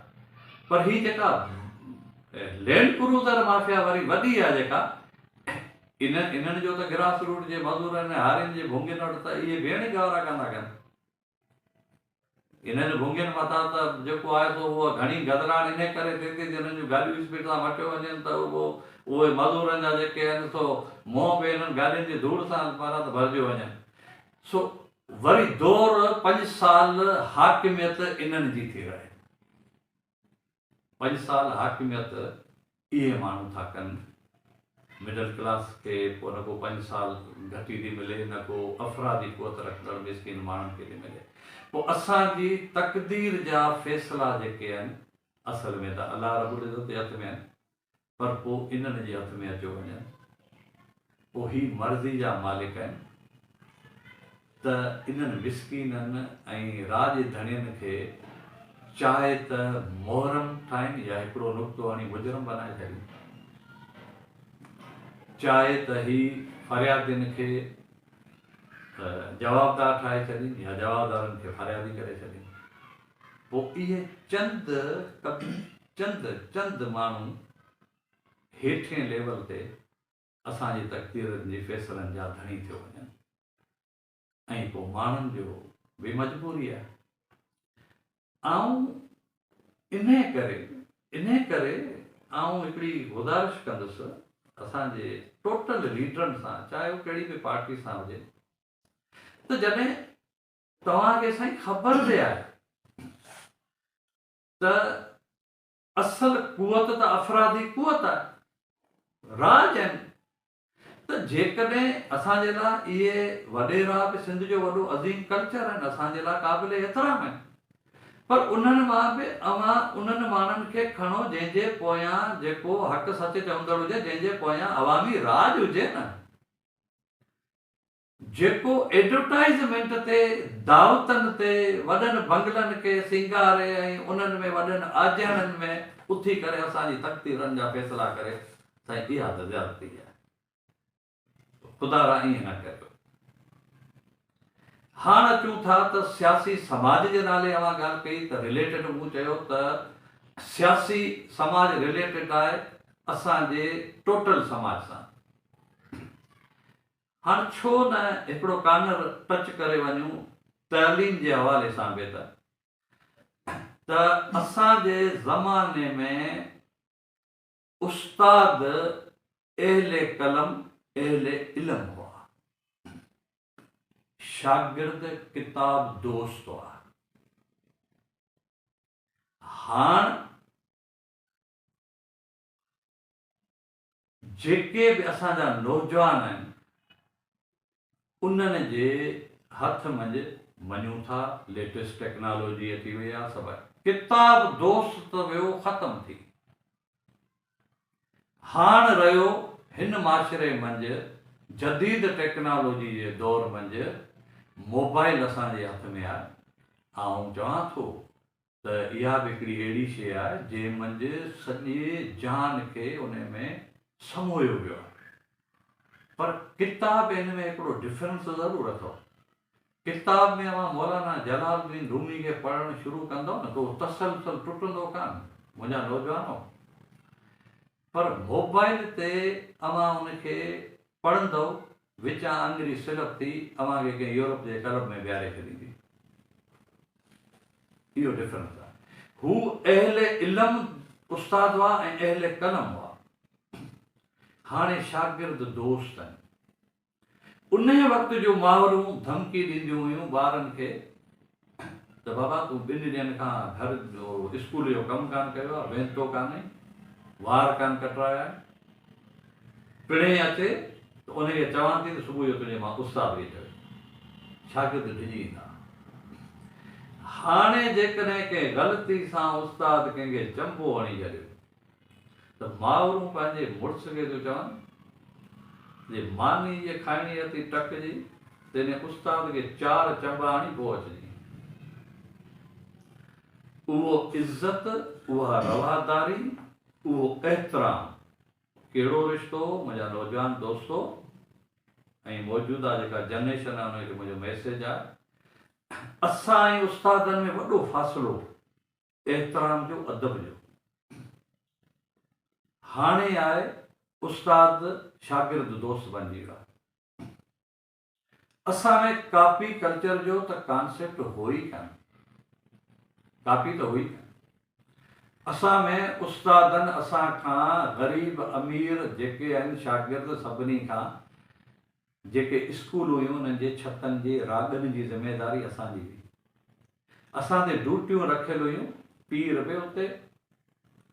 پر هي جيڪا لينڊ ڪروزر مافيا وري وڏي آهي جيڪا انهن انهن جو ته گراس روٽ جي مزورن ۽ هارين جي ڀونگين وٽ ته اهي ڀيڻ ئي گوارا ڪانه ٿا ڪن. انهن ڀونگين مٿان ته جيڪو آهي سو اها گهڻي گدلاڻ انهي ڪري ٿئي ٿي جو انهن جون گاڏيون اسپيڊ سان مٽيو وڃن ته اهو اهي مزورن جا جيڪي آهن سو منهن به انهن گاڏين جي ڌوڙ سان پارا ته ڀرجيو وڃن. سو وري دور پنج سال حاڪميت انهن جي ٿي رهي. پنج سال حاڪميت اهي ماڻهو ٿا ڪن. مڊل ڪلاس کي پوء نه ڪو پنج سال گهٽي ٿي ملي نه ڪو افرادي قوت رکندڙ مسڪين ماڻهن کي ٿي ملي. پوء اسان جي تقدير جا فيصلا جيڪي آهن اصل ۾ ته الله رب العزت جي هٿ ۾ آهن. پر پوء انهن جي هٿ ۾ اچيو وڃن. پوء هي مرضي جا مالڪ آهن ته انهن مسڪينن ۽ راڄ ڌڻين کي چاهي ته محرم ٺاهين يا هڪڙو نقطو هڻي مجرم بنائي ڇڏين. چاهي ته هي فريادين کي جوابدار ٺاهي ڇڏين يا جوابدارن کي فريادي ڪري ڇڏين. پوء اهي چند چند چند ماڻهو هيٺين ليول تي اسان جي تقديرن جي فيصلن جا ڌڻي ٿيو وڃن ۽ پوء ماڻهن جو به مجبوري آهي. آئون انهي ڪري انهي ڪري آئون هڪڙي گذارش ڪندس اسان جي ٽوٽل ليڊرن سان چاهي هو ڪهڙي به پارٽي سان هجي ته جڏهن توهان کي سائين خبر به آهي ته اصل قوت ته افرادي قوت آهي، راڄ آهن ته جيڪڏهن اسان جي لاء اهي وڏيرا به سنڌ جو وڏو عظيم ڪلچر آهن، اسان جي لاء قابل احترام آهن پر انهن مان به اوهان انهن ماڻهن کي کڻو جنهن جي پويان جيڪو حق سچ چوندڙ هجي، جنهن جي پويان عوامي راڄ هجي نه. جيڪو ايڊورٽائيزمينٽ تي، دعوتن تي، وڏن بنگلن کي سينگاري ۽ انهن ۾ وڏن آجياڻن ۾ اٿي ڪري اسان جي تقديرن جا فيصلا ڪري، سائين اها ته زيادتي آهي. خدارا ائين نه ڪريو. هاڻ اچون ٿا ته سياسي سماج جي نالي اوهان ڳالهه ڪئي ته رليٽيڊ مون چيو ته سياسي سماج رليٽيڊ آهي اسان جي ٽوٽل سماج سان. هاڻ ڇو نه هڪڙو ڪارنر ٽچ ڪري وڃون تعليم جي حوالي سان به ته ته اسان جي زماني ۾ استاد اهل قلم اهل علم هئا، شاگرد ڪتاب دوست هئا. هاڻ جيڪي به اسان جا نوجوان آهن انهن جي هٿ منجهه مڃون ٿا ليٽيسٽ ٽيڪنالوجي اچي وئي آهي سڀ آهي ڪتاب دوست ته ويو ختم ٿي هاڻ رهيو هن معاشري منجهه جديد ٽيڪنالوجي جي دور منجهه موبائل اسان جي هٿ ۾ آهي آئون چوان ٿو ته اها به هڪڙي اهڙي شيء آهي جنهن منجهه سڄي جهان کي ان ۾ سموهيو ويو آهي. پر ڪتاب ۽ هن ۾ هڪڙو ڊفرنس ضرور اٿو. ڪتاب ۾ اوهان مولانا جلال الدين رومي کي پڙهڻ شروع ڪندؤ نه ته اهو تسلسل ٽٽندو ڪانه منهنجا نوجوانو. پر موبائل تي اوهان ان کي پڙهندؤ وچان آڱري سلپ ٿي اوهان کي ڪنهن يورپ جي ڪلب ۾ ويهاري ڇڏيندي. اهو ڊفرنس آهي. هو اهل علم استاد هئا ۽ اهل قلم هئا. هاڻي شاگرد دوست آهن. انهيء وقت جون مائرون ڌمڪي ڏينديون هيون ٻارن کي ته بابا تون ٻن ڏينهن کان گهر جو اسڪول جو ڪم ڪانه ڪيو آهي، وينتو ڪانهي، وار ڪانه ڪٽرايا آهن. پڻهين اچي ته ان کي چوان ٿي ته صبح جو تنهنجي مان استاد کي چوي. شاگرد ڊڄي ايندا ها. هاڻي جيڪڏهن ڪنهن غلطي سان استاد ڪنهن کي چنبو هڻي ڇڏيو ته مائرون پنهنجي مڙس کي ٿيون چون، جي ماني جي کائڻي اٿي ٽڪ جي، تنهن استاد کي چار چنبا هڻي پوء اچجين. اهو عزت، اها رواداري، اهو احترام ڪهڙو رشتو هو منهنجا نوجوان دوستو ۽ موجوده جيڪا جنريشن آهي انهن کي منهنجو ميسيج آهي اسان ۽ استادن ۾ وڏو فاصلو احترام جو ادب جو هاڻي آهي استاد شاگرد دوست بنجي ويو آهي اسان ۾ ڪاپي ڪلچر جو ته ڪانسيپٽ هو ئي ڪانه. ڪاپي ته هئي ڪانه. اسان ۾ استادن اسان کان غريب امير جيڪي آهن شاگرد سڀني کان جيڪي اسڪول هيون انهن جي ڇتن جي راڳن جي ذميداري اسان جي هئي. اسان تي ڊوٽيون رکيل هيون پير به اتي،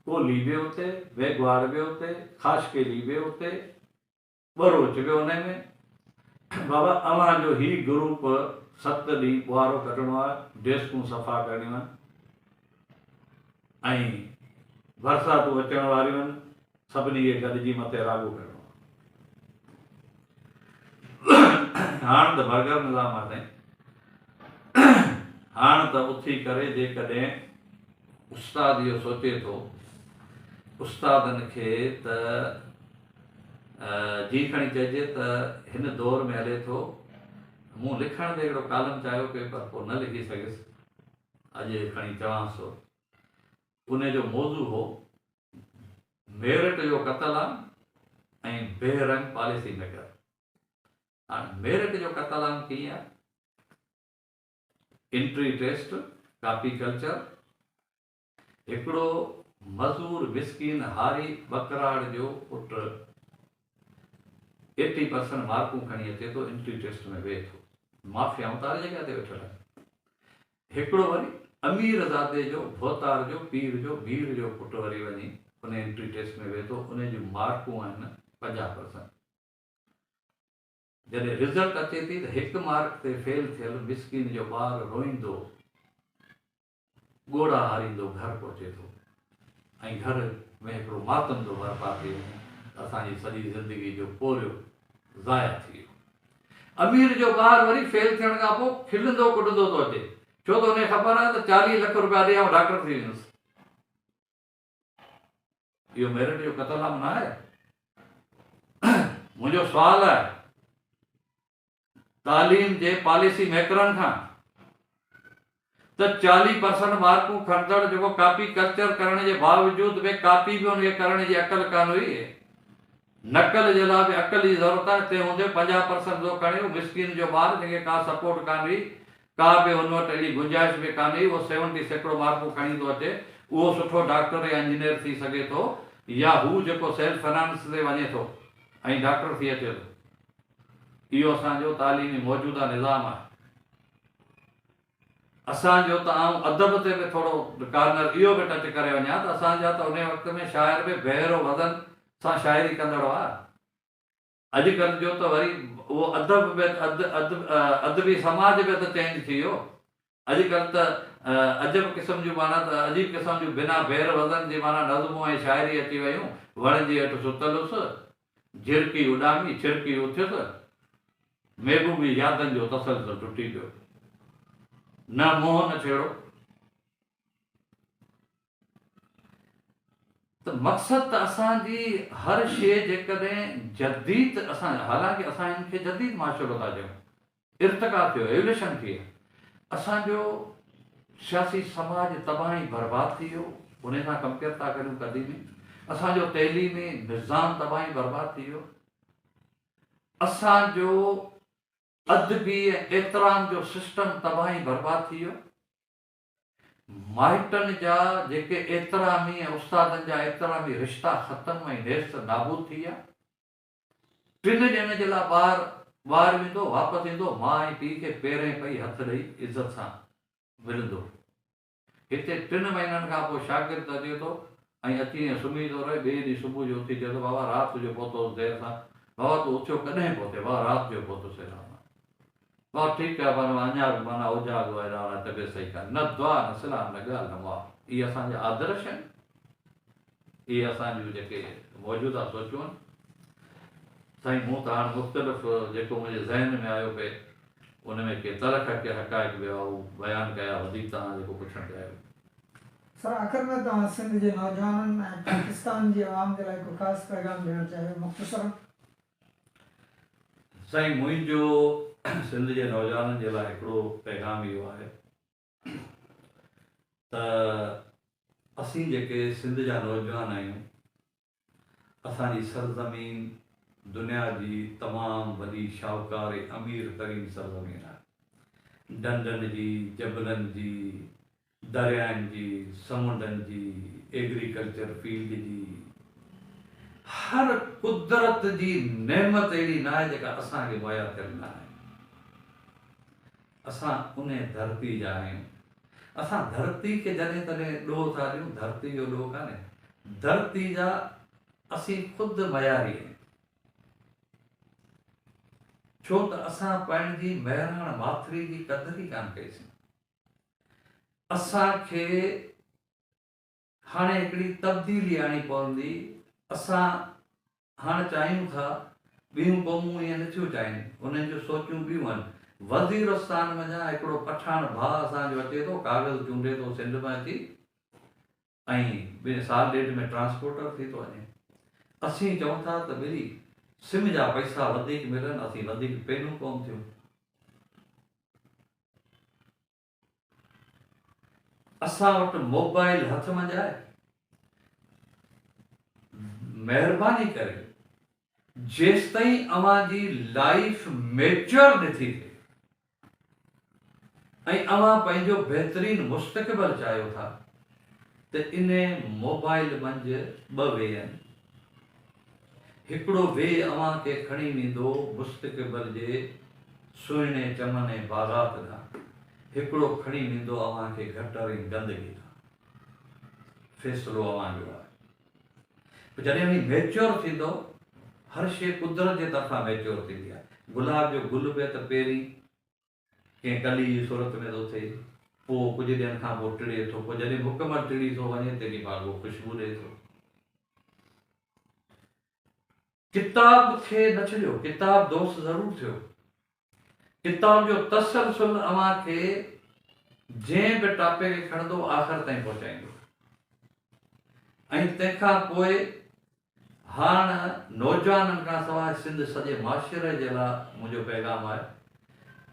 ڪولهي به اتي، ويگواڙ به اتي، خاشقيلي به اتي، ٻروچ به انهي ۾. بابا اوهان جو هي گروپ ست ڏينهن ٻوهارو ڪڍڻو آهي، ڊيسڪون صفا ڪرڻيون آهن ۽ برساتون اچڻ واريون آهن، سڀني کي گڏجي مٿي راڳو ڪرڻو آهي. هاڻ ته برگر نظام آهي سائين. هاڻ ته اٿي ڪري جيڪڏهن استاد اهو سوچي ٿو، استادن کي ته جي کڻي چئجي ته هن دور ۾ هلي ٿو. مون لکڻ تي هڪڙو ڪالم چاهيو پئي پر پوء نه لکي سگهيس. اڄ کڻي چوانس ٿو. ان جو موضوع هو ميرٽ جو قتلام ۽ بي رنگ پاليسي ميڪر. هاڻ ميرٽ جو قتلام ڪيئن آهي؟ انٽري ٽيسٽ، ڪاپي ڪلچر، هڪڙو مزور مسڪين هاري ٻڪراڙ جو پٽ ايٽي پرسنٽ مارڪون کڻي اچي ٿو انٽري ٽيسٽ ۾ ويهي ٿو. مافيائون ته هر جڳهه تي ويٺل آهن. هڪڙو وري امير زادي جو ڀوتار جو پير جو مير جو پٽ وري وڃي ان انٽري ٽيسٽ ۾ ويهي ٿو ان جون مارڪون آهن 50 پرسنٽ. جڏهن رزلٽ اچي ٿي ته هڪ مارڪ تي فيل ٿيل مسڪين جو ٻار روئيندو ڳوڙها هاريندو گهر پهچي ٿو ۽ گهر ۾ هڪڙو ماتم ٿو برپا ٿي وڃي ته اسان جي سڄي زندگي جو پورهيو ضايع ٿي ويو. امير جو ٻار وري فيل ٿيڻ کان پوء کلندو ڪڏندو ٿو اچي ڇو ته ان کي خبر آهي ته 40 لک روپيا ڏئي آئون ڊاڪٽر ٿي ويندس. اهو ميرٽ جو قتل عام نه آهي؟ منهنجو سوال آهي تعليم جي پاليسي ميڪرن کان ته 40 پرسنٽ مارڪون کڻندڙ جيڪو ڪاپي ڪلچر ڪرڻ جي باوجود به ڪاپي به ان کي ڪرڻ جي عقل ڪانه هئي، نقل جي لاء به عقل جي ضرورت آهي، تنهن هوندي 50 پرسنٽ ٿو کڻي، اهو مسڪين جو ٻار جنهن کي ڪا سپورٽ ڪانه هئي، ڪا به هن وٽ اهڙي گنجائش به ڪانه هئي، اهو 70% مارڪون کڻي ٿو اچي، اهو سٺو ڊاڪٽر يا انجنيئر ٿي سگهي ٿو يا هو جيڪو سيلف فنانس تي وڃي ٿو ۽ ڊاڪٽر ٿي اچي ٿو. اهو اسان جو تعليمي موجوده نظام آهي. اسان جو ته آئون ادب تي به ٿورو ڪارنر اهو به ٽچ ڪري وڃان ته اسان جا ته انهي وقت ۾ شاعر به بحر و وزن سان شاعري ڪندڙ هئا. اڄڪلهه جو ته وري اهو ادب به ادبي سماج به ته چينج ٿي ويو. اڄڪلهه ته عجب قسم جون معنيٰ ته عجيب قسم جون بنا بحر وزن جي معنيٰ نظمون ۽ شاعري اچي ويون. وڻ جي هيٺ ستل هيس، جهرڪي اڏامي، ڇرڪي اٿيس، محبوبي يادن جو تسلسل ٽٽي پيو. نه منهن نه ڇيڙو. ته مقصد ته اسان جي هر شيء جيڪڏهن جديد اسان حالانڪه اسان هن کي جديد معاشرو ٿا چئون، ارتقا ٿيو، ايوليشن ٿي آهي. اسان جو سياسي سماج تباهه ۽ برباد ٿي ويو، انهي سان ڪمپيئر ٿا ڪريون قديمي. اسان جو تعليمي نظام تباهه ۽ برباد ٿي ويو. اسان جو ادبي ۽ احترام جو سسٽم تباهه ۽ برباد ٿي ويو. مائٽن جا جيڪي احترامي ۽ استادن جا احترامي رشتا ختم ۽ نيست نابود ٿي ويا. ٽن ڏينهن جي لاء ٻار ٻاهر ويندو، واپس ايندو، ماء ۽ پيء کي پيرين پئي هٿ ڏئي عزت سان ملندو. هتي ٽن مهينن کان پوء شاگرد اچي ٿو ۽ اچي ائين سمهي ٿو رهي، ٻئي ڏينهن صبح جو اٿي چئي ٿو، بابا رات جو پهتو هوس دير سان. بابا تون اٿيو ڪڏهن پهتين؟ بابا رات جو پهتس هيڏانهن. بابا ٺيڪ آهي پر اڃا به معنيٰ اوجاڳو آهي هيڏانهن طبيعت صحيح ڪانهي. نه دعا نه سلام نه ڳالهه نه مهاڙ. اهي اسان جا آدرش آهن. اهي اسان جون جيڪي موجوده سوچون آهن. سائين مون ته هاڻ مختلف جيڪو منهنجي ذهن ۾ آيو پئي ان ۾ ڪي تلخ حقائق به هئا هو بيان ڪيا وڌيڪ توهان جيڪو پڇڻ چاهيو. سر آخر ۾ توهان سنڌ جي نوجوانن ۽ پاڪستان جي عوام جي لاء ڪو خاص پيغام ڏيڻ چاهيو مختصرا. سائين منهنجو سنڌ جي نوجوانن جي لاء هڪڙو پيغام اهو آهي ته اسين جيڪي سنڌ جا نوجوان آهيون اسان جي سرزمين دنيا جي تمام وڏي شاهوڪار ۽ امير ترين سرزمين آهي. ڍنڍن جي، جبلن جي، دريائن جي، سمنڊن جي، ايگريڪلچر فيلڊ جي، هر قدرت جي نعمت اهڙي ناهي جيڪا اسان کي مهيا ٿيل نه آهي. اسان انهي ڌرتي جا آهيون. اسان ڌرتي کي جڏهن تڏهن ڏوهه ٿا ڏيون، ڌرتي جو ڏوهه ڪانهي. ڌرتي جا اسين خود معياري آهيون. ڇو ته اسان پنهنجي مهراڻ ماٿري جي قدر ئي ڪانه ڪئي سين. اسان کي هاڻي هڪڙي تبديلي آڻي پوندي. اسان هاڻ چاهيون ٿا، ٻيون قومون ائين نٿيون چاهين، انهن جون سوچون ٻيون آهن. وزيرستان منجهان هڪڙو پٺاڻ ڀاء اسان جو اچي ٿو، ڪاغذ چونڊي ٿو سنڌ ۾ اچي ۽ ٻن سال ڏيڍ ۾ ٽرانسپورٽر ٿي ٿو وڃي. اسين چئون ٿا ته ٻلي سم جا پئسا وڌيڪ ملن، اسين وڌيڪ پينون ڪونه ٿيون. اسان وٽ موبائل هٿ منجهه آهي. مهرباني ڪري جيستائين اوهان جي لائيف ميچوئر نٿي ٿئي ۽ اوهان پنهنجو بهترين مستقبل چاهيو ٿا ته انهي موبائل منجهه ٻه وي آهن. هڪڙو وي اوهان کي کڻي ويندو مستقبل جي سهڻي چمن ۽ باغات ڏانهن، هڪڙو کڻي ويندو اوهان کي گٽر ۽ گندگي ڏانهن. فيصلو اوهان جو آهي. پوء جڏهن اوهين ميچوئر ٿيندؤ، هر شيء قدرت جي طرفان ميچوئر ٿيندي آهي. گلاب جو گل به ته پهرين ڪنهن ڪلي جي صورت ۾ ٿو ٿئي، پوء ڪجهه ڏينهن کان پوء ٽڙي ٿو، پوء جڏهن مڪمل ٽڙي ٿو وڃي تيڏي مهل اهو خوشبو ڏئي ٿو. ڪتاب کي نه ڇڏيو، ڪتاب دوست ضرور ٿيو. ڪتاب جو تسلسل اوهان کي جنهن به ٽاپڪ کي کڻندو آخر تائين پهچائيندو ۽ تنهن کان پوء هاڻ نوجوانن کان سواء سنڌ سڄي معاشري جي لاء منهنجو پيغام آهي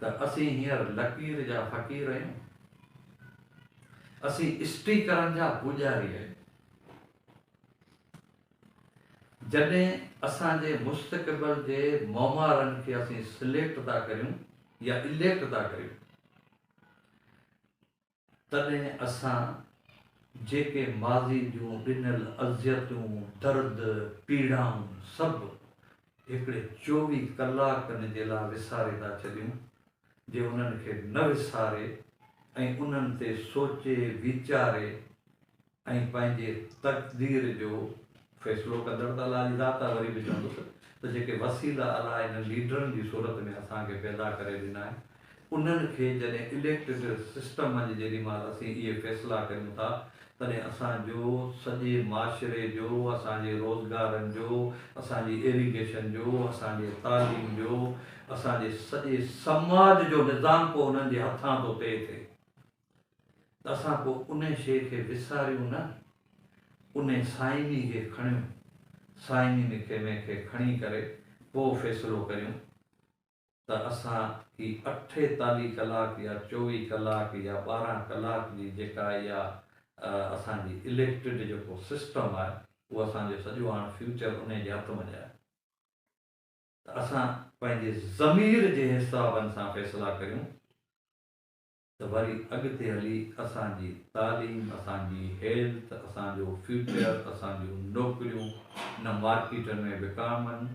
ته اسين هينئر لڪير جا فقير آهيون، اسين اسٽيڪرن جا پوڄاري آهيون. جڏهن اسان جي مستقبل جي معمارن کي اسين سليڪٽ ٿا ڪريون يا اليڪٽ ٿا ڪريون، تڏهن اسان جيڪي ماضي جون ڏنل اذيتون، درد، پيڙائون سڀ هڪڙي چوويهه ڪلاڪن جي لاء وساري ٿا ڇڏيون، جي انهن کي نه وساري ۽ انهن تي سوچي ويچاري ۽ پنهنجي تقدير جو فيصلو ڪندڙ ته الله جي ذات آهي وري به چوندس ته جيڪي وسيلا الله انهن ليڊرن جي صورت ۾ اسان کي پيدا ڪري ڏنا آهن انهن کي جڏهن اليڪٽڊ سسٽم منجهه جيڏي مهل اسين اهي فيصلا ڪريون ٿا تڏهن اسان جو سڄي معاشري جو اسان جي روزگارن جو اسان جي ايريگيشن جو اسان جي تعليم جو اسان جي سڄي سماج جو نظام پوء انهن جي هٿان ٿو طئي ٿئي. ته اسان پوء انهي شيء کي وساريون نه، انهي سائمي کي کڻيون، سائمي کي ۾ کي کڻي ڪري پوء فيصلو ڪريون ته اسان هي اٺيتاليهه ڪلاڪ يا چوويهه ڪلاڪ يا 12 ڪلاڪ جي جيڪا اها اسان جي اليڪٽڊ جيڪو سسٽم آهي اهو اسان جو سڄو هاڻ فيوچر انهي جي هٿ ۾ آهي ته اسان پنهنجي ضمير جي حسابن سان فيصلا ڪريون. ته وري اڳتي هلي اسان جي تعليم، اسان جي هيلٿ، اسان جو فيوچر، اسان جون نوڪريون نه مارڪيٽن ۾ وڪامن،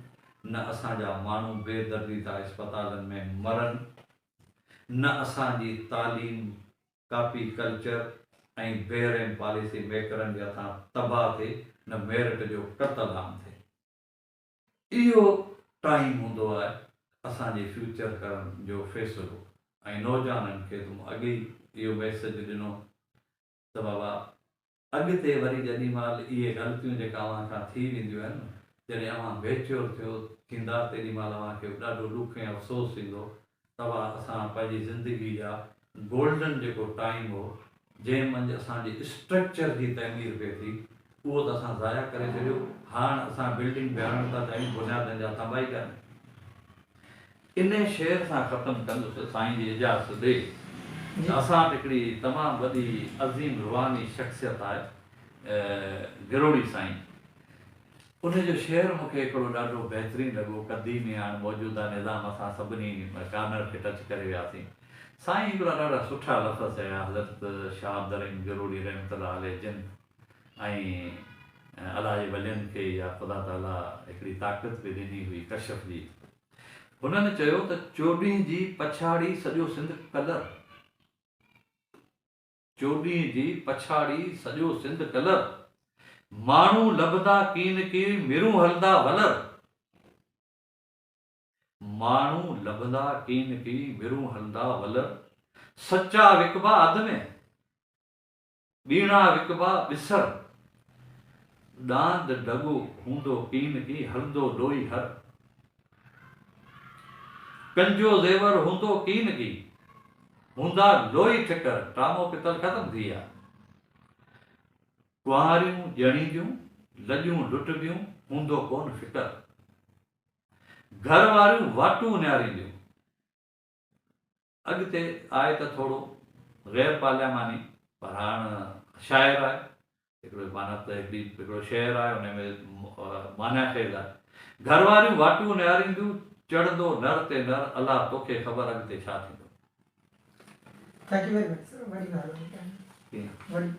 نه اسان جا ماڻهو بي دردي سان اسپتالن ۾ مرن، نه اسان جي تعليم ڪاپي ڪلچر ۽ بي رحم پاليسي ميڪرن جي هٿان تباهه ٿئي، نه ميرٽ جو قتل عام ٿئي. اهو ٽائيم هوندو آهي اسان جي فيوچر ڪرڻ جو فيصلو ۽ نوجوانن کي ته مون اڳ ئي اهو ميسيج ڏنو ته بابا اڳتي وري جڏي مهل اهي غلطيون جيڪا اوهان کان ٿي وينديون آهن نه جڏهن اوهان ميچوئر ٿيو ٿيندا تيڏي مهل اوهان کي ڏاڍو ڏک ۽ افسوس ٿيندو ته واهه اسان پنهنجي زندگي جا گولڊن جيڪو ٽائيم هو جنهن منجهه اسان جي اسٽرڪچر جي تعمير پئي ٿي اهو ته اسان ضايع ڪري ڇڏيو هاڻ اسان بلڊنگ بيهارڻ ٿا چاهيون بنيادن جا ٿنڀا ئي ڪانهن. انهي شعر سان ختم ڪندس سائين جي اجازت ڏي ته اسان وٽ هڪڙي تمام وڏي عظيم روحاني شخصيت آهي گروڙي سائين ان جو شعر مون کي هڪڙو ڏاڍو بهترين لڳو، قديم ۽ هاڻ موجوده نظام اسان سڀني ڪارنر کي ٽچ ڪري وياسين. سائين هڪڙا ڏاڍا سٺا لفظ چيا حضرت شاهه عبدالرحيم گروڙي رحمة الله عليه جن ۽ الله جي ولين کي اها خدا تعاليٰ هڪڙي طاقت به ڏني هئي ڪشف جي. هنن چيو ته چوڏهين جي پڇاڙي سڄو سنڌ ڪلر. چوڏهين جي پڇاڙي سڄو سنڌ ڪلر. ماڻهو لڀندا ڪين ڪي مرون هلندا ولر. ماڻهو لڀندا ڪين ڪي مرون هلندا ولر. سچا وڪبا اڌ ۾، ٻيڻا وڪبا ٻسر. ڏاند ڍڳو هوندو ڪين ڪي هلندو لوئي هر. ڪنجو زيور هوندو ڪين ڪي، هوندا لوئي ٺڪر، ٽامو پتل ختم ٿي ويا. ڪنواريون ڄڻينديون، لڄون لٽبيون، هوندو ڪونه فڪر. گهر واريون واٽون نهارينديون. اڳتي آهي ته ٿورو غير پارلياماني پر هاڻ شاعر آهي هڪڙو معنيٰ ته هڪڙي هڪڙو شعر آهي ان ۾ معنيٰ خيز آهي. گهر واريون واٽون نهارينديون، چڙهندو نر تي نر، الله توکي خبر اڳتي ڇا ٿيندو. Thank you very much sir وڏي مهرباني توهان جي وڏي.